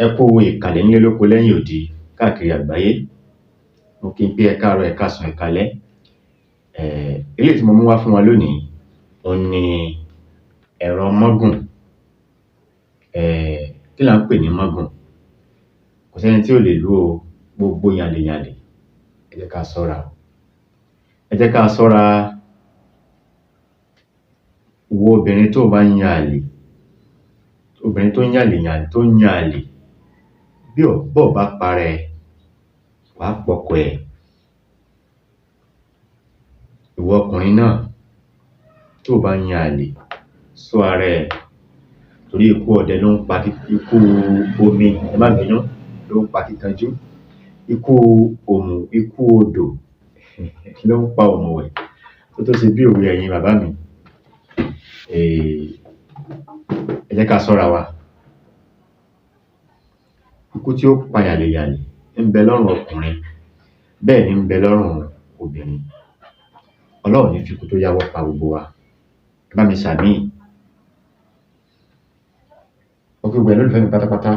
Ẹ kú ìkàlẹ̀ nílé lóko lẹ́yìn odi káàkiri àgbáyé. Mo kí yín pé ẹ káàárọ̀, ẹ káàsán, ẹ káalẹ́. Eléyìí tí mo mú wá fún wa lónìí òhun ni ẹ̀rọ mágùn. Kí là ń pè ní mágùn? Kò sẹ́ni tí ò lè lò ó o, gbogbo yànlè-yànlè, ẹ jẹ́ ká ṣọ́ra. Ẹ jẹ́ ká ṣọ́ra. Ìwọ obìnrin tó o bá ń yan àlè, obìnrin tó ń yànlè tó ń yan àlè, bí bó ò bá para ẹ, wàá pọkọ ẹ. Ìwọ ọkùnrin náà tó o bá ń yan àlè, ṣọ́ ara ẹ, torí ikú ọdẹ ló ń pa ikú omi, ẹ má bínú, ló ń pa akíkanjú, ikú òmù, ikú odò ló ń pa òmùwẹ̀. Ó tó ṣe bí òwe ẹ̀yin bàbá mi. Ẹ jẹ́ ká ṣọ́ra wa. Ikú tí ó pa yàlè-yàlè ń bẹ lọ́rùn ọkùnrin, bẹ́ẹ̀ ni ń bẹ lọ́rùn obìnrin. Ọlọ́run ò ní fi ikú tó yáwọ́ pa gbogbo wa. Ẹ bá mi ṣàmín. Mo kí gbogbo ẹ̀yin olólùfẹ́ mi pátápátá,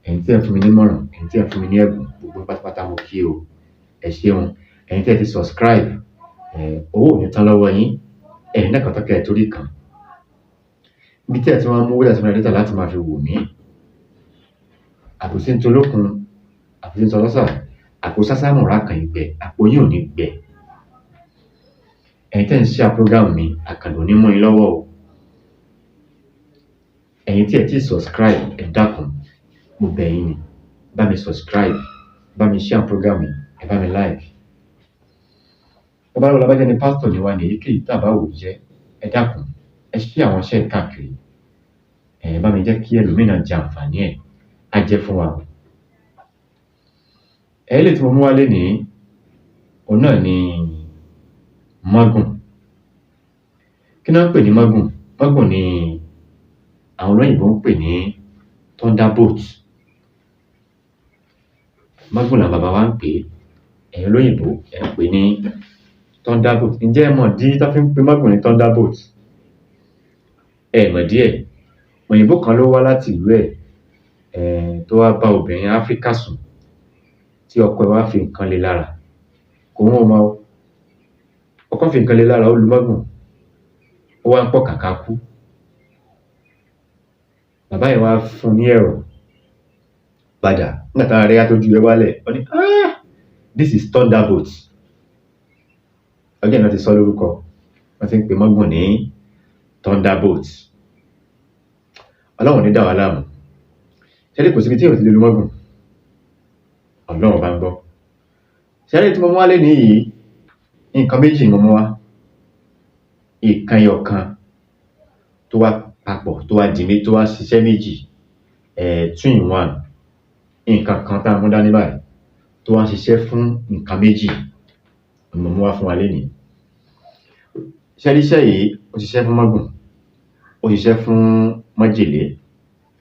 ẹ̀yin tí ẹ̀ ń fún mi nímọ̀ràn, ẹ̀yin tí ẹ̀ ń fún mi ní ẹ̀bùn, gbogbo yín pátápátá mo kí o. Ẹ ṣeun. Ẹ̀yin tí ẹ ti subscribe, owó ò ní tán lọ́wọ́ yín, ẹ ní ná kan tán kẹ́ ẹ tó rí kan. Ibi tí ẹ ti wá ń mówó láti máa ra data láti máa fi wò mí. Àbòsí ń tolókun, àbòsí ń tọlọ́sà, àpò sásámùrá kan ì gbẹ, àpò yín ò ní gbẹ. Ẹ̀yin tẹ́ ẹ̀ ń share program mi, àkàndùn ò ní mú yín lọ́wọ́ o. Ẹ̀yin tí ẹ̀ tíì subscribe, ẹ dákun, mo bẹ̀ yín ni, bá mi subscribe, bá mi share program yìí, ẹ bá mi like. Babaláwo la bá jẹ́ ni, pásítọ̀ ni wá ní, èyíkéyìí tá a bá wò jẹ́, ẹ dákun, ẹ share àwọn iṣẹ́ yìí káàkiri. Ẹ bá mi jẹ́ kí ẹlòmíì náà jẹ àǹfààní ẹ̀, á jẹ́ fún wa. Eléyìí tí mo mú wá lénìí, òhun náà ni mágùn. Kí ná ń pè ní mágùn? Mágùn ni àwọn olóyìnbó ń pè ní thunderbolt. Mágùn làwọn bàbá wa ń pè é, ẹ̀yin olóyìnbó ẹ̀ ń pè é ní thunderbolt. Ǹjẹ́ ẹ mọ̀ ìdí tán fi ń pe mágùn ní thunderbolt? Ẹ ẹ̀ mọ̀dí ẹ̀. Òyìnbó kan ló wá láti ìlú ẹ̀ tó wá bá obìnrin Áfríkà sùn, tí ọkọ ẹ̀ wá fi nǹkan lé lára. Kò hún ọmọ o. Ọkọ fi nǹkan lé lára, ó lu mágùn, ó wá ń pọ̀ kàkà kú. Bàbá yẹn wá fún un ní ẹ̀rọ padà. Nígbà tára rẹ̀ yá, tójú rẹ̀ wálẹ̀, ó ní, "Ah, this is thunderbolt." Ọjọ́ yẹn ná ti sọ́ lórúkọ, wọ́n ti ń pe mágùn ní thunderbolt. Ọlọ́run ò ní dà wá láàmú. Ṣé ẹ rí, kò síbi tí èèyàn ò ti lè lu mágùn. Ọlọ́run bá ń gbọ́. Ṣé ẹ rí tí mo mú wá lénìí yìí, nǹkan méjì ni mo mú wá. Nǹkan ẹyọ kan tó wá papọ̀, tó wá di tó wá ṣiṣẹ́ méjì, two in one. Nǹkan kan tá a mú dání báyìí tó wá ṣiṣẹ́ fún nǹkan méjì ni mo mú wá fún wa lénìí. Ṣé ẹ rí iṣẹ́ yìí, ó ṣiṣẹ́ fún mágùn, ó ṣiṣẹ́ fún májèlé.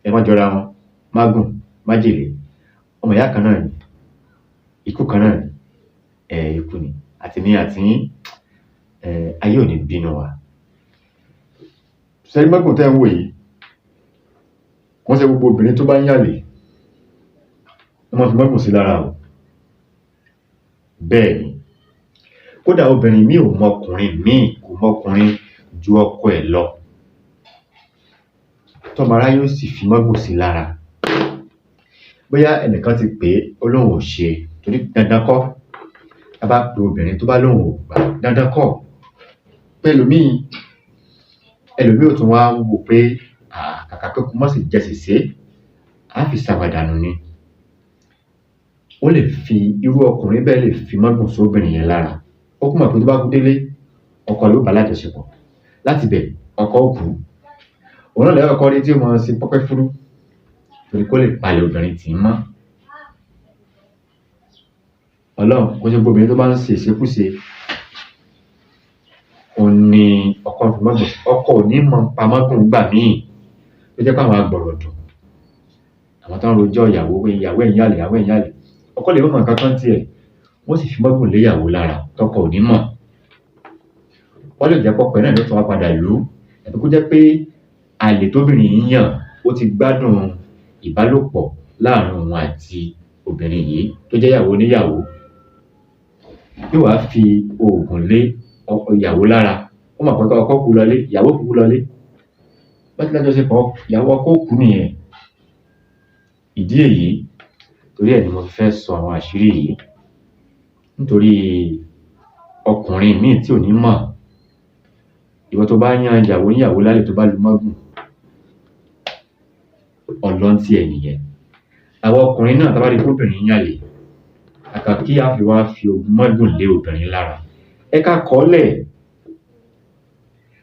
Ẹ wọ́n jọra wọn, mágùn, májèlé, ọmọ ìyá kan náà ni, ikú kan náà ni, ikú ni. Àtèmi àtiyín, ayé ò ní bínú wa. Ṣé ẹ rí mágùn tẹ́ ẹ̀ ń wò yìí, kò ń ṣe gbogbo obìnrin tó bá ń yàlè wọ́n máa fi mágùn sí lára o. Bẹ́ẹ̀ ni. Kódà obìnrin míì ò mọ ọkùnrin míì, kò mọ ọkùnrin ju ọkọ ẹ̀ lọ. Tọ́mọ aráyé ó sì fi mágùn sí lára. Bóyá ẹnìkan ti pè é, ó lóun ò ṣe, torí dandan kọ́. Tá bá pe obìnrin, tó bá lóun ò gbà, dandan kọ́. Pé ẹlòmíì, ẹlòmíì ó tún wá wò pé kàkà kéku má sì jẹ sèsé, á fi ṣàwàdànù ni. Ó lè fi irú ọkùnrin bẹ́ẹ̀ lè fi mágùn sóbìnrin yẹn lára. Ó kúkú mọ̀ pé tó bá kú délé, ọkọ rẹ̀ ó bá lájọṣepọ̀. Láti ibẹ̀, ọkọ ó kú. Òun náà lẹ́ kọ́kọ́ rí tí ó máa ṣe pẹ́pẹ́ fúrú, torí kó lè palẹ̀ obìnrin tì í mọ́. Ọlọ́run, kò ṣe gbogbo obìnrin tó bá ń ṣe ìṣekúṣe òun ni ọkọ fi mágùn. Ọkọ ò ní mọ̀ nípa mágùn ńgbà míì, tó jẹ́ pé àwọn agbọ̀rọ̀dùn, àwọn tó ń rojọ́ ìyàwó pé ìyàwó ẹ̀ ń yàlè, ìyàwó ẹ̀ ń yàlè. Ọkọ lè má mọ nǹkan kan tiẹ̀, wọ́n sì fi mágùn lé ìyàwó lára tọkọ ò ní mọ̀. Wọ́n lè jẹ́ pọ́kọ ẹ̀ náà ló tún wá padà lù ú, tàbí kó jẹ́ pé àlè tóbìnrin yìí yàn, ó ti gbádùn ìbálòpọ̀ láàrin òun àti obìnrin yìí tó jẹ́ ìyàwó oníyàwó. Yóò wá fi oògùn lé ìyàwó lára. Ó mọ̀ pé ọkọ kú lọlé, ìyàwó kú lọlé. Bá ti lájọṣepọ̀, ìyàwó ọkọ ó kú nìyẹn. Ìdí èyí torí ẹ̀ ni mo fi fẹ́ sọ àwọn àṣírí yìí, nítorí ọkùnrin míì tí ò ní mọ̀. Ìwọ tó bá yan ìyàwó níyàwó lálẹ́ tó bá lu mọ́gùn, ọlọ́n tí ẹ nìyẹn. Àwọn ọkùnrin náà tá bá rí pé obìnrin ń yàlè, kàkà kí á fi wá fi ogun mọ́gùn lé obìnrin lára, ẹ ká kọ́lẹ̀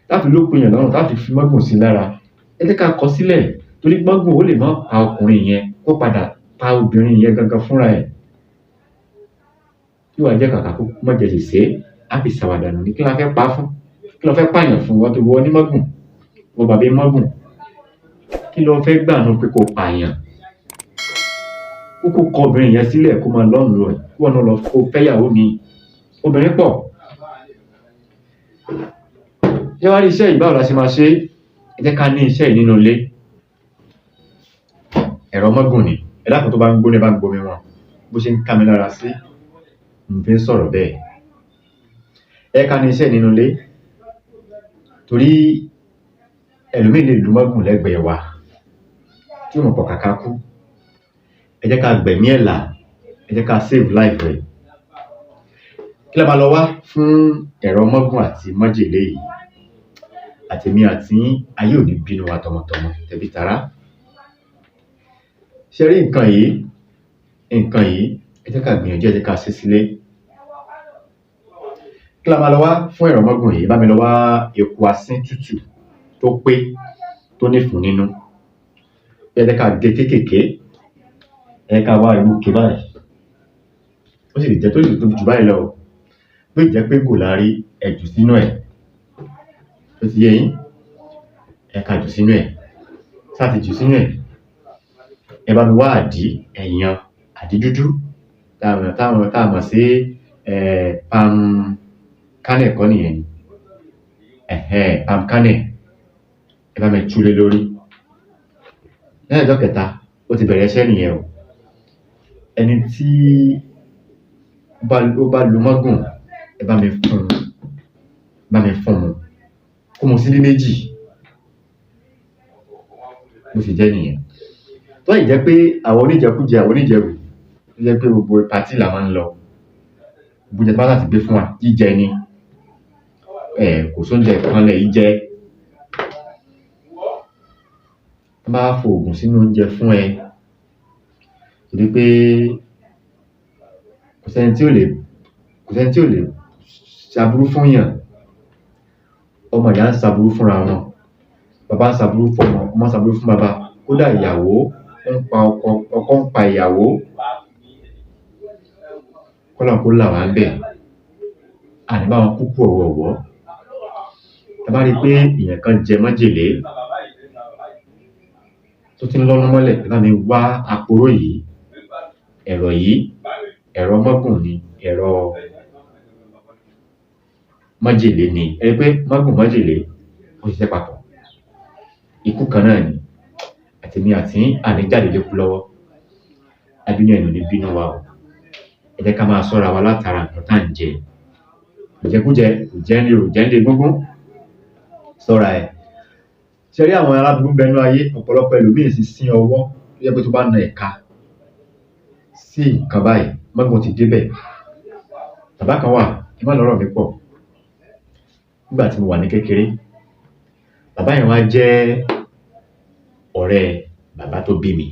láti lópin èèyàn lọ́rùn láti fi mọ́gùn sí lára. Ẹ jẹ́ ká kọ sílẹ̀, torí mọ́gùn ó lè má pa ọkùnrin yẹn, kó padà pa obìnrin yẹn gangan fúnra ẹ̀. Yóò wá jẹ́ kàkà kó má jẹ sèse, á fi ṣàwàdànù ní. Kí la fẹ́ pa á fún? Kí lo fẹ́ pààyàn fún? Wọ́n tó wọ ní mọ́gùn, wọ́n bàbá mọ́gùn, kí lo fẹ́ gbà nù pé kó pààyàn? Kúkú kọ obìnrin yẹn sílẹ̀ kó máa lọ́nù rẹ̀, kí wọ́n náà lọ kó fẹ́yàwó mi. Obìnrin pọ̀. Ṣé wá rí iṣẹ́ yìí, báwo la ṣe máa ṣe é? Ẹ jẹ́ ká ní iṣẹ́ yìí nínú ilé. Ẹ̀rọ mọ́gùn ni. Ẹ dákun, tó bá ń gbóná, ẹ bá ń gbomi wọn. Bó ṣe ń ká mi lára sí, mo fi ń sọ̀rọ̀ bẹ́ẹ̀. Ẹ ká ní iṣẹ́ yìí nínú ilé, torí ẹlòmíì lè lu mọ́gùn lẹ́gbẹ̀ẹ́ wa tí ó mọ̀ pọ̀ kàkà kú. Ẹ jẹ́ ká gbẹ̀mí ẹ̀ là, ẹ jẹ́ ká save life rẹ̀. Kí la máa lọ wá fún ẹ̀rọ mọ́gùn àti májèlé yìí? Àtèmi àti yín, ayé ò ní bínú wa tọmọtọmọ, tẹbí tará. Ṣé rí nǹkan yìí? Nǹkan yìí, ẹ jẹ́ ká gbìyànjú, ẹ jẹ́ ká ṣe sílé. Kí la máa lọ wá fún ẹ̀rọ mọ́gùn yìí? Bá mi lọ wá eku asín tútù tó pé, tó nífun nínú. Ẹ jẹ́ ká gé kéékèèké. Ẹ jẹ́ ká wá irú ike báyìí. Ó sì lè jẹ́ tó lè tóbi jù báyìí lọ o. Bí ó jẹ́ pé kò la rí, ẹ jù sínú ẹ̀. Ó ti yé yín? Ẹ ká jù sínú ẹ̀. Ṣá ti jù sínú ẹ̀. Ẹ bá mi wá àdí, ẹ̀yàn, àdí dúdú táwọn tá a mọ̀ sí palm kernel kọ́ nìyẹn ni. Ẹ̀hẹ́n, palm kernel. Ẹ bá mi tú lé lórí. Lẹ́yìn ọjọ́ kẹta, ó ti bẹ̀rẹ̀ iṣẹ́ nìyẹn o. Ẹni tí ó bá lu mọ́gùn, ẹ bá mi fún un, bá mi fún un. Kó mu síbí méjì. Bó ṣe jẹ́ nìyẹn. Tó sì jẹ́ pé àwọn oníjẹkújẹ, àwọn oníjẹrù, tó jẹ́ pé gbogbo party là máa ń lọ. Gbogbo oúnjẹ tí wọ́n bá ti gbé fún wa, jíjẹ ni. Kò sóúnjẹ kan lẹ̀ yìí jẹ. Tán bá fo òògùn sínú oúnjẹ fún ẹ, torí pé kò sẹ́ni tí ò lè, kò sẹ́ni tí ò lè ṣaburú fún yàn. Ọmọ ìyá ń ṣaburú fúnra wọn. Bàbá ń ṣaburú fọ́mọ, ọmọ ń ṣaburú fún bàbá. Kódà ìyàwó ń pa ọkọ, ọkọ ń pa ìyàwó. Kọ́lọ́run kó là wá ńbẹ̀. A ní bá wọn kúkú ọ̀wọ̀ọ̀wọ́. Tá bá rí pé èèyàn kan jẹ májèlé tó ti ń lọ́nú mọ́lẹ̀, ẹ bá mi wá aporó yìí, ẹ̀rọ yìí, ẹ̀rọ mọ́gùn ni, ẹ̀rọ májèlé ni. Ẹ rí pé mọ́gùn májèlé ó ṣiṣẹ́ papọ̀. Ikú kan náà ni. Àtèmi àti yín, a ní jáde lékú lọ́wọ́. Abínú ẹni ò ní bínú wa o. Ẹ jẹ́ ká máa ṣọ́ra wa látara nǹkan tá à ń jẹ. Ìjẹkújẹ kò jẹ́ ní o, jẹ́ ní egúngún. Ṣọ́ra ẹ. Ṣé rí àwọn aláburú ń bẹ nínú ayé? Ọ̀pọ̀lọpọ̀ ẹlòmíì sì sín ọwọ́ tó jẹ́ pé tó bá na ẹ̀ka sí nǹkan báyìí, mọ́gùn ti débẹ̀. Bàbá kan wà, ẹ má lọ́rọ̀ mi pọ̀. Nígbà tí mo wà ní kékeré, bàbá yẹn wá jẹ́ ọ̀rẹ́ bàbá tó bí mi.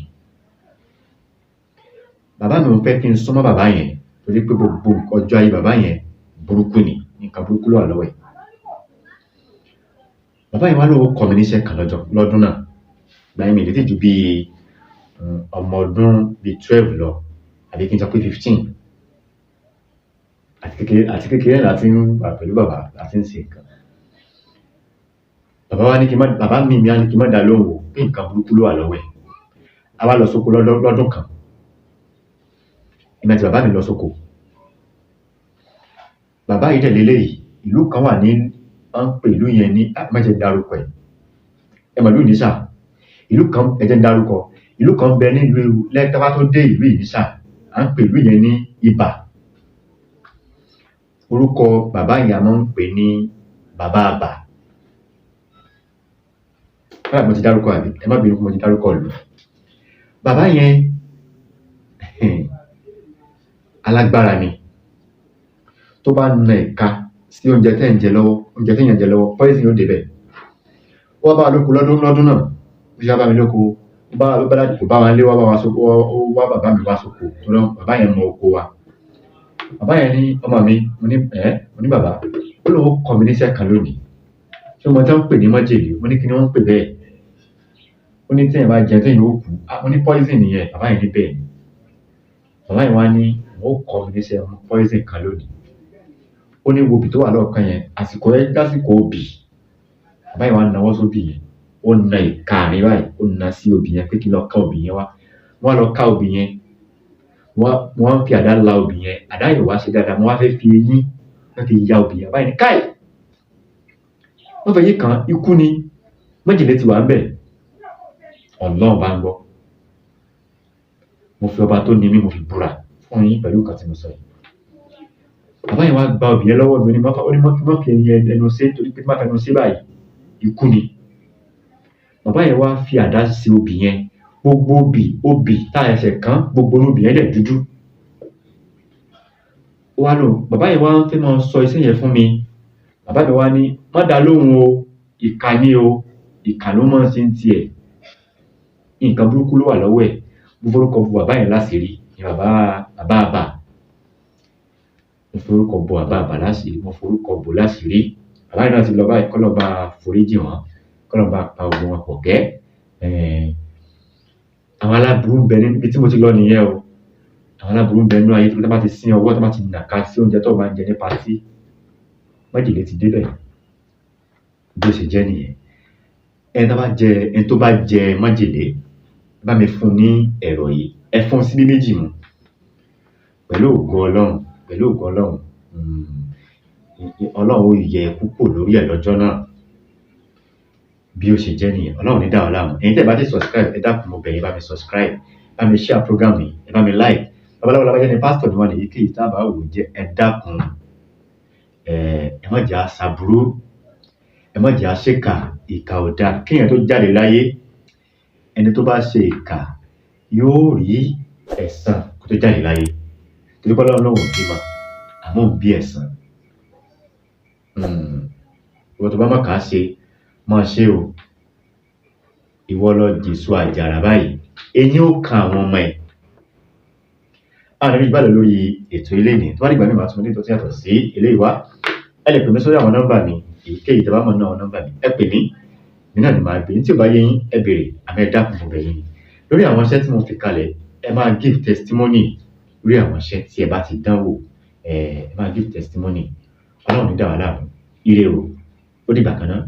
Bàbá mi ò fẹ́ kí n súnmọ́ bàbá yẹn, torí pé gbogbo ọjọ́ ayé bàbá yẹn burúkú ni, nǹkan burúkú ló wà lọ́wọ́ ẹ̀. Bàbá yẹn wá lóun kọ́ mi níṣẹ́ kan lọ́jọ́ lọ́dún náà. Ìgbà yẹn mi ò lè tí ju bí ọmọ ọdún bíi 12 lọ, àbí kí n sọ pé 15. Àti kékeré la ti ń wà pẹ̀lú bàbá, la ti ń ṣe nǹkan. Bàbá wa ní kí n má, bàbá mi á ní kí n má dá lóhùn o, pé nǹkan burúkú ló wà lọ́wọ́ ẹ̀. A wá lọ sóko lọ́dún kan. Èmi àti bàbá mi lọ sóko. Bàbá yìí dẹ̀ léléyìí, ìlú kan wà ní, wọ́n ń pè ìlú yẹn ní, má jẹ́ n dárúkọ ẹ̀. Ẹ mọ̀ ìlú Ìníṣà. Ìlú kan, ẹ jẹ́ n dárúkọ. Ìlú kan ń bẹ nílùú lẹ́tọ́bá tó dé ìlú Ìníṣà, à ń pè ìlú yẹn ní Ibà. Orúkọ bàbá yẹn a máa ń pè ní Bàbá Àbà. Kódà mo ti dárúkọ àbí? Ẹ má bínú pé mo ti dárúkọ ìlú. Bàbá yẹn alágbára ni. Tó bá na ìka sí oúnjẹ tẹ́ ń jẹ lọ́wọ́, oúnjẹ téèyàn ń jẹ lọ́wọ́, poison ó débẹ̀. Ó wá bá wa lóko lọ́dún lọ́dún náà, ó ṣe wá bá mi lóko, ó bá ó bá kò bá wa nílé, ó wá bá wa sóko, ó wá bàbá mi wá sóko, torí bàbá yẹn mọ oko wa. Bàbá yẹn ní, "Ọmọ mi." Mo ní, "Ẹ́." Mo ní, "Bàbá." Ó lóun ó kọ́ mi níṣẹ́ kan lónìí. "Ṣé o mọ tí wọ́n ń pè ní májèlé?" Mo ní, "Kí ni wọ́n ń pè bẹ́ẹ̀?" Ó ní téèyàn bá jẹun téèyàn ó kú. Ah, mo ní, "Poison nìyẹn." Bàbá yẹn ní bẹ́ẹ̀ ni. Bàbá yẹn wá ní òun ó kọ́ mi níṣẹ́ poison kan lónìí. Ó ní, "Wo obì tó wà lọ́ọ̀kán yẹn." Àsìkò yẹn jásìkò obì. Bàbá yẹn wá nawọ́ sóbì yẹn. Ó na ìka mi báyìí, ó na sí obì yẹn pé kí n lọ ká obì yẹn wá. Mo wá lọ ká obì yẹn. Mo wá ń fi àdá la obì yẹn. Àdá yẹn ò wá ṣe dáadáa. Mo wá fẹ́ fi eyín fẹ́ fi ya obì yẹn. Bàbá yẹn ní, "Káì! Má fẹyín kàn án, ikú ni. Májèlé ti wà ńbẹ̀." Ọlọ́run bá ń gbọ́. Mo fi ọba tó ni mí, mo fi búra fún yín pẹ̀lú nǹkan tí mo sọ yìí. Bàbá yẹn wá gba obì yẹn lọ́wọ́ mi, ó ní má fi ẹnu sé, torí pé tí n bá fẹnu sé báyìí, ikú ni. Bàbá yẹn wá fi àdá ṣe obì yẹn. Gbogbo obì tá a ṣẹ̀ṣẹ̀ kán, gbogbo inú obì yẹn dẹ̀ dúdú. Ó wá lóun, bàbá yẹn wá ń fẹ́ máa sọ iṣẹ́ yẹn fún mi. Bàbá mi wá ní, "Má dá lóhùn o, ìkà ni o, ìkà ló máa ń ṣe ń tiẹ̀. Nǹkan burúkú ló wà lọ́wọ́ ẹ̀." Mo forúkọ bo bàbá yẹn láṣìírí, ní bàbá bàbá Àbà. Mo forúkọ bo bàbá Àbà láṣìírí, mo forúkọ bò láṣìírí. Bàbá yẹn náà ti lọ báyìí, k'Ọlọ́run bá foríjì wọ́n, k'Ọlọ́run bá pa gbogbo wọn pọ̀ kẹ́. Àwọn aláburú ń bẹ níbi tí mo ti lọ nìyẹn o. Àwọn aláburú ń bẹ nínú ayé tó bá ti sín ọwọ́, tó bá ti nàka sí oúnjẹ tó bá ń jẹ ní party, májèlé ti débẹ̀. Bí ó ṣe jẹ́ nìyẹn. Ẹni tó bá jẹ májèlé, bá mi fún ní ẹ̀rọ yìí, ẹ fún síbí méjì mu. Pẹ̀lú ògo Ọlọ́run, pẹ̀lú ògo Ọlọ́run, Ọlọ́run ó yẹ ikú kúrò lórí ẹ̀ lọ́jọ́ náà. Bí ó ṣe jẹ́ nìyẹn. Ọlọ́run ò ní dà wá láàmú. Ẹ̀yin tí ẹ bá ti subscribe, ẹ dákun, mo bẹ̀ yín, bá mi subscribe, bá mi share program yìí, ẹ bá mi like. Babaláwo lábájá ni, pásítọ̀ ni wọ́n ní, èyíkéyìí tá a bá wò jẹ́, ẹ dákun. Ẹ má jẹ́ á ṣaburú, ẹ má jẹ́ á ṣèkà, ìkà ò dáa. Kéèyàn tó jáde láyé, ẹni tó bá ṣe ìkà yóò rí ẹ̀san kó tó jáde láyé. Torí pé Ọlọ́run lóun ò bímọ, àmọ́ òun bí ẹ̀san. Ìwọ tó bá mọ̀ ká ṣe, máa ṣe o. Ìwọ lọ jèso àjàrà báyìí, eyín ó kan àwọn ọmọ ẹ̀. A ní rí ìbálẹ̀ lórí ètò ilé ní. Tó bá dìgbà míì, màá tún ní tó yàtọ̀ sí eléyìí wá. Ẹ lè pè mí sórí àwọn nọ́mbà mi, èyíkéyìí tẹ́ bá mọ̀ nínú àwọn nọ́mbà mi. Ẹ pè mí, èmi náà ni màá gbé. Tí ò bá yé yín, ẹ béèrè, àmọ́ ẹ dákun, mo bẹ̀ yín. Lórí àwọn iṣẹ́ tí mo fi kalẹ̀, ẹ máa give testimony lórí àwọn iṣẹ́ tí ẹ bá ti dánwò. Ẹ máa give testimony. Ọlọ́run ní dà wá láàmú. Ire o. Ó dìgbà kan náà.